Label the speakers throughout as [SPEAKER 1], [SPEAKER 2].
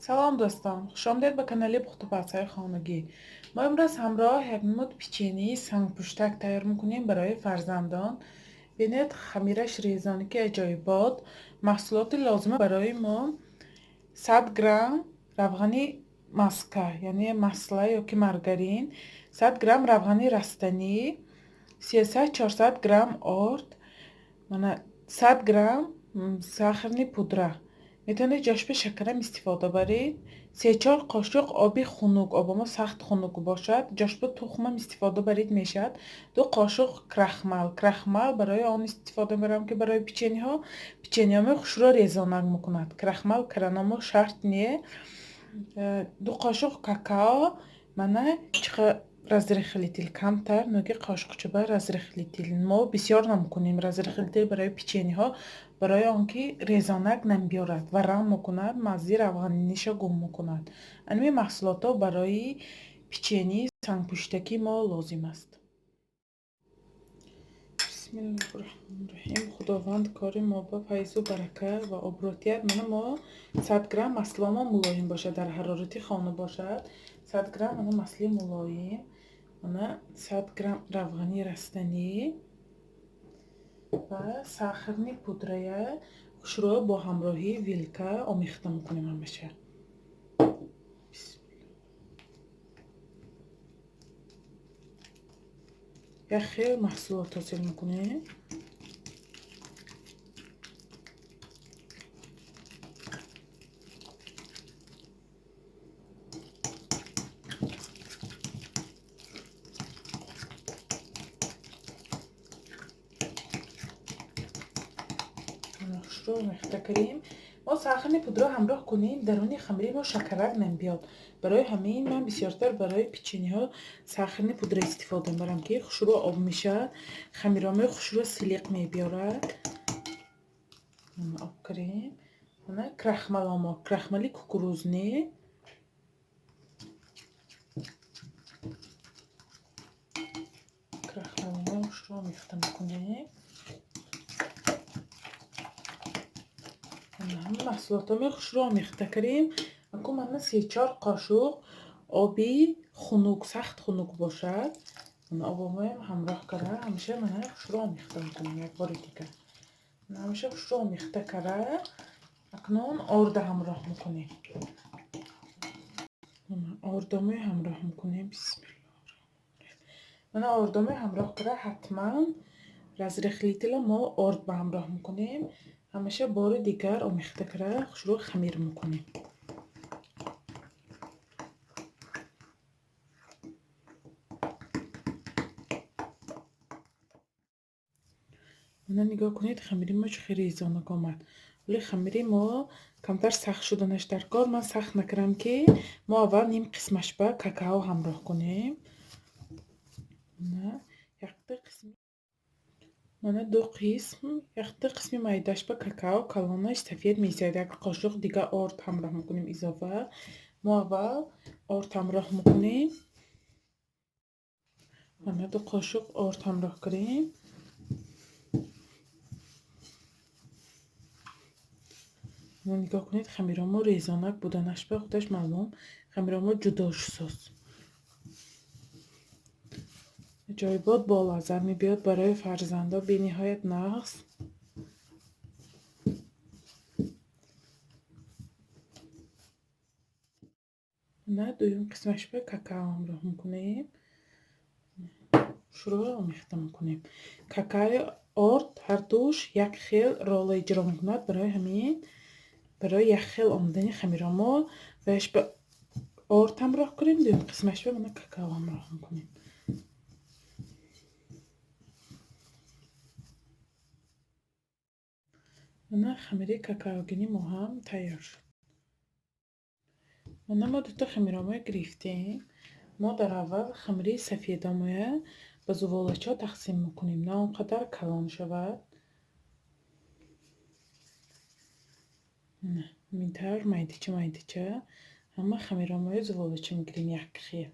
[SPEAKER 1] Салом, дӯстон, хушомадед ба канали Пухтупазҳои хонагӣ. Мо имрӯз ҳамроҳ як намуд печении сангпуштак тайёр мекунем барои фарзандон. Бинед, хамираш резоне ки аҷоибот. Маҳсулоти лозима барои мо: 100 грамм равғани маска, яъне масла ёки маргарин, 100 грамм равғани растанӣ, 300-400 грамм орд, мана 100 грамм сахарный пудра. Метавонед ҷош ба шакарам истифода баред. 3-4 қошуқ оби хунук, обамо сахт хунук бошад, ҷош ба тухмам истифода баред мешавад. 2 қошуқ крахмал. Крахмал барои он истифода мебарам, ки барои печениҳо печениҳомо хушрӯ резонак мекунад. Крахмал каранамо шарт не. 2 қошуқ какао, мана чиха разрыхлитель камтар, ноги қошуқчаба разрыхлитель. Мо бисёр намекунем разрыхлитель барои печениҳо, барои он ки резонак намебиёрад, варам мекунад, маззаи равғаниниша гум мекунад. Анами маҳсулотҳо барои печении сангпуштакӣ мо лозим аст. Бисмиллоҳи раҳмони раҳим. Худованд кори мо ба файзу барака ва обрӯ диҳад. Мана мо 100 грамм масломо мулоим бошад, дар ҳарорати хона бошад. 100 грамм мана масли мулоим, мана 100 грамм равғани растанӣ ва сахарный пудрая хушрӯ бо ҳамроҳии вилка омехта мекунем ҳамаша. Як хел маҳсулот ҳосил мекунем. Хушрӯ омехта кардем. Мо сахарный пудра ҳамроҳ кунем, даруни хамири мо шакарак намебиёд. Барои ҳамин ман бисёртар барои печениҳо сахарный пудра истифода мебарам, ки хушрӯ об мешавад, хамиромои хушрӯ силиқ мебиёрад. Об кардем. Мана крахмаломо, крахмали кукурузный. Крахмаломо хушрӯ омехта мекунем. Ҳама маҳсулотҳоро хушрӯ омехта кардем. Акун мана 3-4 қошуқ оби хунук, сахт хунук бошад. Обомоям ҳамроҳ карда, ҳамеша мана хушрӯ омехта мекунем як бори дигар. Ҳамеша хушрӯ омехта карда, акнун орда ҳамроҳ мекунем. Ордомои ҳамроҳ мекунем. Бисмиллоҳи. Мана ордомои ҳамроҳ карда, ҳатман разрыхлителя мо орд ба ҳамроҳ мекунем. Ҳамеша бори дигар омехта карда, хушрӯ хамир мекунем. Мана нигоҳ кунед, хамири мо чӣ хеле резонак омад. Вале хамири мо камтар сахт шуданаш дар кор. Ман сахт накардам, ки мо аввал ним қисмаш ба какао ҳамроҳ кунем. Якта қисми, мана ду қисм, якта қисми майдаш ба какао, калонаш сафед месояд. Як қошуқ дига орд ҳамроҳ мекунем изофа. Мо аввал орд ҳамроҳ мекунем. Мана 2 қошуқ орд ҳамроҳ кардем. Нигоҳ кунед, хамиромо резонак буданаш ба худаш маълум. Хамиромо ҷудо шусоз. Аҷоибот болаззат мебиёд барои фарзандо, бениҳоят нағз. На дуюм қисмаш ба какао ҳамроҳ мекунем. Шурӯъ омехта мекунем. Какаои орд ҳардуш як хел рола иҷро мекунад. Барои ҳамин, барои як хел омадани хамиромо ваяш ба орд ҳамроҳ кунем, дуюм қисмаш ба мана какао ҳамроҳ мекунем. Мана хамири какаогини мо ҳам тайёр шуд. Мана мо дута хамиромоя гирифтем. Мо дар аввал хамири сафедомоя ба зуволачаҳо тақсим мекунем, на он қадар калон шавад. Ҳамин тавр майдича майдича ҳама хамиромоя зуволача мегирем як хел.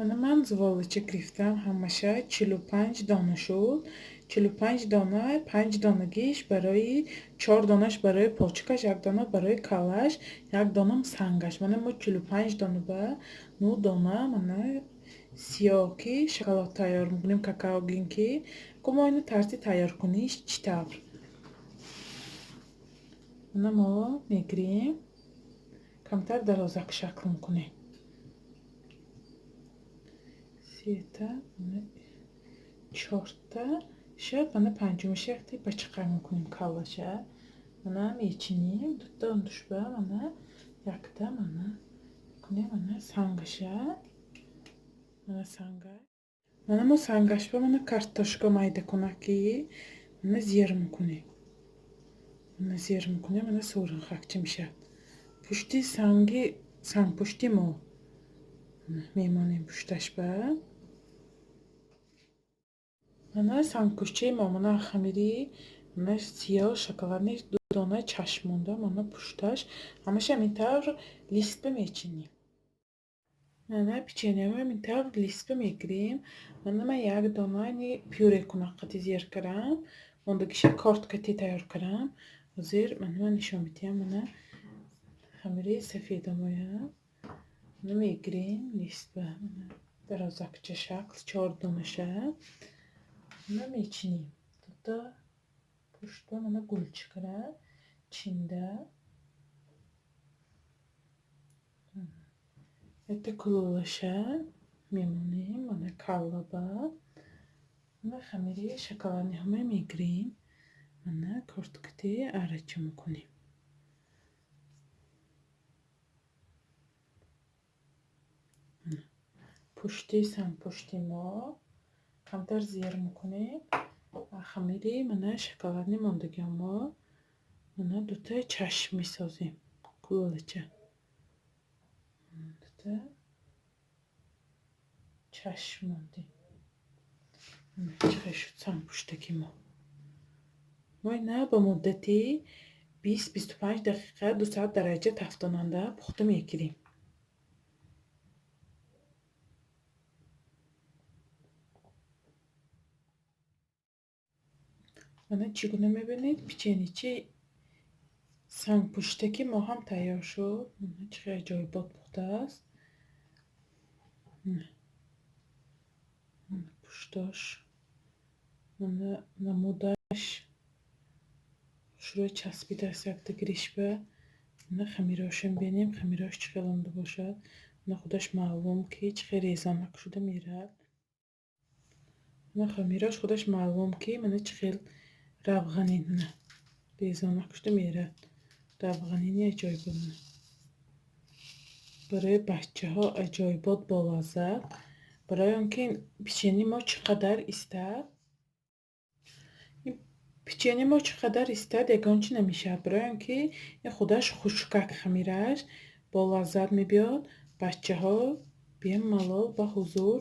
[SPEAKER 1] Мана ман зуволача гирифтам, ҳамаша 45 дона шуд. 45 дона, 5 донагиш барои, 4 донаш барои почкаш, 1 дона барои каллаш, 1 донам сангаш. Мана мо 45 дона ба 9 дона мана сиёҳки шоколад тайёр мекунем, какаогинки. Ко мо ина тарзи тайёркуниш чӣ тавр? Мана мо мегирем, камтар дарозак шакл мекунем. Сета, чорта шояд, мана панҷумиша якта бачиқа мекунем каллаша. Мана мечинем, дута душба, мана якта мана мекунем, мана сангаша. Мана санга. Мана мо сангашба мана картошка майда кунаки мана зер мекунем. Мана зер мекунем, мана сурхакча мешавад. Пушти санги сангпушти мо мемонем пушташба. Мана сангпуштчаи мо, мана хамири, мана сиёҳ шоколадни ду дона чашм монда, мана пушташ. Ҳамаша ҳамин тавр листба мечинем. Мана печеньеро ҳамин тавр листба мегирем. Мана ман як дона пюре кунак қати зер кардам. Мондагиша корд кати тайёр кардам. Ҳозир мана ман нишон медиҳам. Мана хамири сафедамоя. Мана мегирем листба. Мана дарозакча шакл, 4 донаша. Мана мечинем. Дута пуштба мана гулчикара чинда. Якта кулолаша мемонем, мана каллаба. Мана хамири шоколадниҳома мегирем. Мана кордкати арача мекунем. Пушти сангпушти мо камтар зер мекунем. Хамири мана шоколадни мондагиҳо мо мана дута чашм месозем. Кулолача. Дута чашм мондем. Чӣ хел шуд сангпуштаки мо. Мо ина ба муддати 20-25 дақиқа 200 дараҷа тафтонанда пухта мегирем. Мана чӣ гуна мебинед, печеньечи сангпуштаки мо ҳам тайёр шуд. Мана чӣ хел аҷоибот пухтааст. Пуштош, мана намудаш хушрӯй часпидааст якдигаришба. Мана хамирошам бинем, хамирош чӣ хел омада бошад. Мана худаш маълум ки чӣ хел резонак шуда меравад. Мана хамирош худаш маълум ки мана чӣ хел равғанин, мана резонак шуда меравад. Равғанини аҷоибот. Барои бачаҳо аҷоибот болаззат. Барои он ки печеньи мо чӣ қадар истад, печеньи мо чӣ қадар истад, ягон чӣ намешавад. Барои он ки ин худаш хушкак хамираш болаззат мебиёд. Бачаҳо бемалол ба ҳузур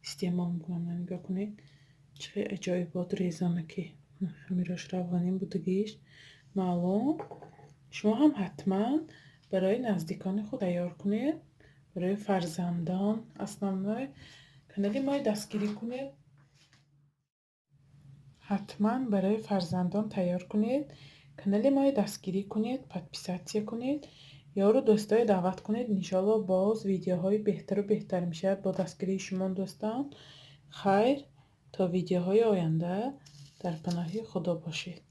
[SPEAKER 1] истеъмол мекунанд. Нигоҳ кунед, чӣ хел аҷоибот резонаки. Хамирош равғанин будагиш маълум. Шумо ҳам ҳатман барои наздикони худ тайёр кунед, барои фарзандон. Основной канали мои дастгирӣ кунед. Ҳатман барои фарзандон тайёр кунед. Канали мои дастгирӣ кунед, подписаться кунед, ёру дӯстое даъват кунед. Иншоалло боз видеоҳои беҳтару беҳтар мешавад бо дастгирии шумо, дӯстон. Хайр, то видеоҳои оянда дар паноҳи Худо бошед.